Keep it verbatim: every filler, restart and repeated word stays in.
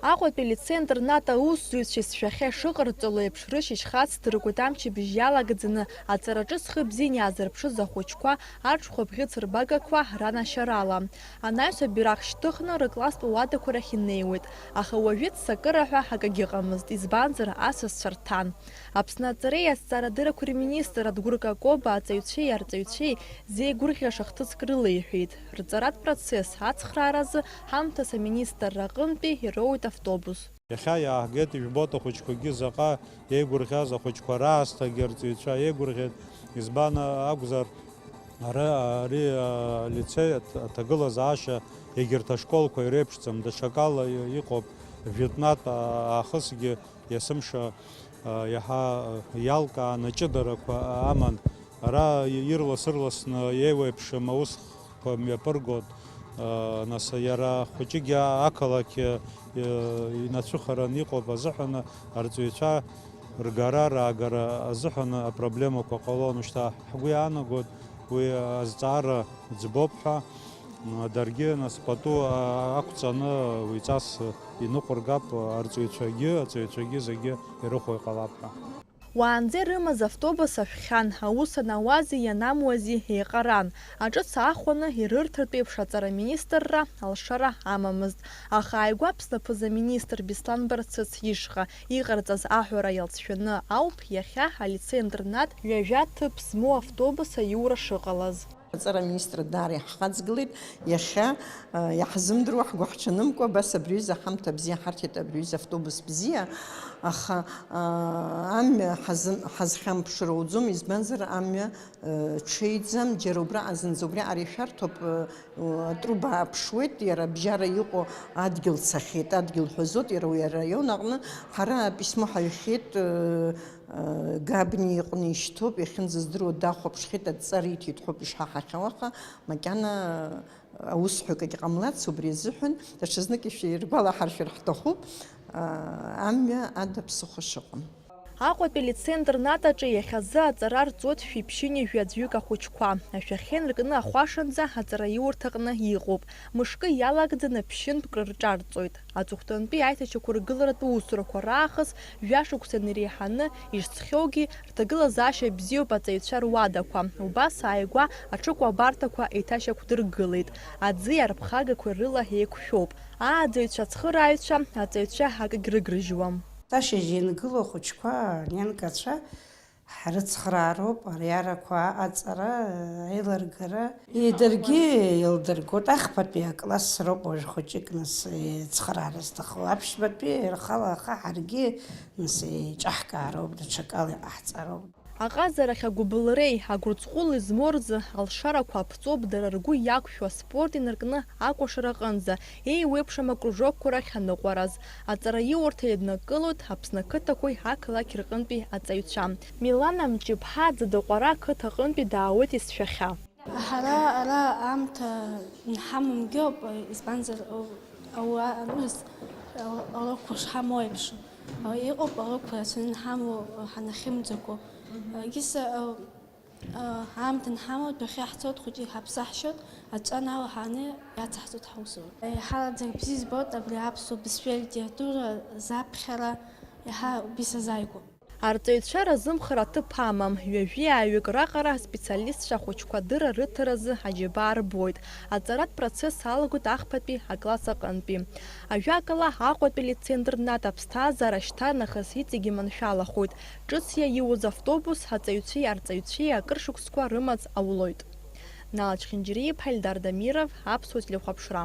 Аҟәатәи лицеи-интернат аусзуҩцәа сшәахьа ишыҟарҵало еиԥш, рышьыжь хацдыркуеит амчыбжь иалагӡаны аҵараҿы зхы бзианы иаазырԥшыз ахәыҷқәа, аҽхәа бӷьыц рбагақәа ранашьарала. Анаҩс абираҟ шьҭыхны рыкласстә уадақәа рахь инеиуеит, аха уажәы ццакыра ҳәа акагьы ыҟамызт, избанзар, асасцәа рҭан. Аԥсны аҵареи азҵаарадырақәеи рминистр Адгәыр Какоба аҵаҩцәеи арҵаҩцәеи зеигәырӷьаша хҭыск рылеиҳәеит. Рҵаратә процесс ацхрааразы ҳамҭас аминистрра аҟынтәи ироуеит автобус. Иахьа иааҳгеит, ижәбоит ахәыҷқәагьы заҟа еигәырӷьаз, ахәыҷқәа раасҭагьы арҵаҩцәа еигәырӷьеит. Избан акәзар, ара, ари алицеи аҭ-, аҭагылазаашьа егьырҭ ашколқәа иреиԥшӡам, даҽакала иҟоуп, жәытәнатә аахысгьы есымша, а, иаҳа, а, иалкааны аҷыдарақәа аман. Ара ирлас-ырласны еиуеиԥшым аусқәа мҩаԥыргоит. А, нас иара хәыҷыкгьы ақалақь, а, инацәыхаран иҟоуп азыҳәан арҵаҩцәа ргара-раагара азыҳәан апроблемақәа ҟалон. Шьҭа ҳгәы иаанагоит, уи азҵаара ӡбоуп ҳәа, даргьы нас пату ақәҵаны уи ҵас иныҟәыргап, арҵаҩцәагьы, аҵаҩцәагьы зегьы ирыхәо иҟалап ҳәа. Уаанӡа ирымаз автобус ашәхьан, аус анауази ианамуази еиҟаран. Аҿыц аахәаны ирырҭартә еиԥш аҵара аминистрра алшара амамызт. Аха ааигәа Аԥсны аԥыза-министр Беслан Барцыц ишҟа иҟарҵаз аҳәара иалҵшәаны ауп иахьа алицеи-интернат ҩажәа ҭыԥ змоу автобус аиура шыҟалаз. Аҵара аминистр даара иаҳхаҵгылеит. Иахьа, а, иаҳзымдыруа, ҳгәы ҳҽанымкәа, абас абри аҩыза ҳамҭа бзиа ҳарҭеит, абри аҩыза автобус бзиа, аха, а, амҩа ҳазын-, ҳазхьамԥшыр ауӡом, избанзар, амҩа, а, ҽеиӡам, џьара убра, зынӡа убриаҟара ишәарҭоуп, а, атруба аԥшуеит, иара абжьара иҟоу адгьыл цахьеит, адгьыл ҳәазоит, иара уи араион аҟны ҳара аписьмо ҳаҩхьеит, а, Габни иҟны ишьҭоуп, иахьынӡаздыруа дахәаԥшхьеит, адҵа риҭеит ҳәоуп ишҳаҳахьоу, аха макьана аусҳәагагь ҟамлац, убри азыҳәан даҽазнык ишәиргәалаҳаршәар ҳҭахуп, амҩа ада ԥсыхәа шыҟам. Аҟәатәи лицеи-интернат аҿы иахьазы аҵара рҵоит шәи ԥшьыни жәаӡәҩык ахәыҷқәа. Ашәахьа инаркны ахәашанӡа аҵараиурҭаҟны иҟоуп. Мышкы иалагӡаны ԥшьынтә крырҿарҵоит. Аҵыхәтәантәи аиҭашьақәыргыларатә усурақәа раахыс жәашықәса инареиҳаны ишҵхьоугьы, рҭагылазаашьа бзиоуп аҵаҩцәа руадақәа. Убас ааигәа аҽыкәабарҭақәа еиҭашьақәдыргылеит. Аӡи арԥхагақәеи рыла еиқәшәоуп. Ааӡаҩцәа, ацхырааҩцәа, аҵаҩцәа акгьы рыгрыжьуам. Ашьыжь ингыло ахәыҷқәа, аненкацәа, ҳрыцхраароуп, ариарақәа аҟаҵара, аилыргара. Даргьы еилдыргоит, ахԥатәи акласс роуп уажә хәыҷык нас ицхраара зҭаху. Аԥшьбатәи рхала аха ҳаргьы нас еиҿаҳкаароуп, даҽакала иҟаҳҵароуп. Аҟазарахь агәыбылреи агәырҵҟәыли змоу рзы алшарақәа аԥҵоуп, дара ргәы иақәшәо аспорт инаркны акәашара аҟынӡа, еиуеиԥшым акружокқәа рахь аныҟәараз. Аҵараиурҭа еиднакылоит Аԥсны ақыҭақәеи ақалақь рҟынтәи аҵаҩцәа. Милана Мҷыԥҳа Ӡыдыҟәара ақыҭа аҟынтәи даауеит есшәахьа. Ҳара ара аамҭа нҳамамгьоуп, избанзар, ауаа анырс, алықәра шҳамоу еиԥш, иҟоуп алықәра рацәаны инҳамоу, ҳанахьымӡакәа. Егьыс, аамҭа нҳамоуп, иахьа ҳцоит, хәыҷы иҳаԥсаҳшьоит, аҵәҵәа налаҳаны иацаҳҵоит ҳусура. Еиҳараӡак бзиа избоит абри аԥсуа бызшәеи алитература заԥхьара, иаҳа убри сазааигәоуп. Арҵаҩцәа разымхара аҭыԥ амам, ҩажәи ааҩык раҟара аспециалистцәа ахәыҷқәа адырра рыҭаразы аџьабаа рбоит. Аҵаратә процесс алагоит ахԥатәи акласс аҟынтәи. Ажәакала, Аҟәатәи лицеи-интернат аԥсҭазаара шьҭарнахыс иҵегьы маншәалахоит. Ҿыц иаиуз автобус аҵаҩцәеи арҵаҩцәеи акыр шықәсқәа рымаҵ аулоит. Нала Чхинџьариа-иԥҳа, Ельдар Дамиров, Аԥсуа телехәаԥшра.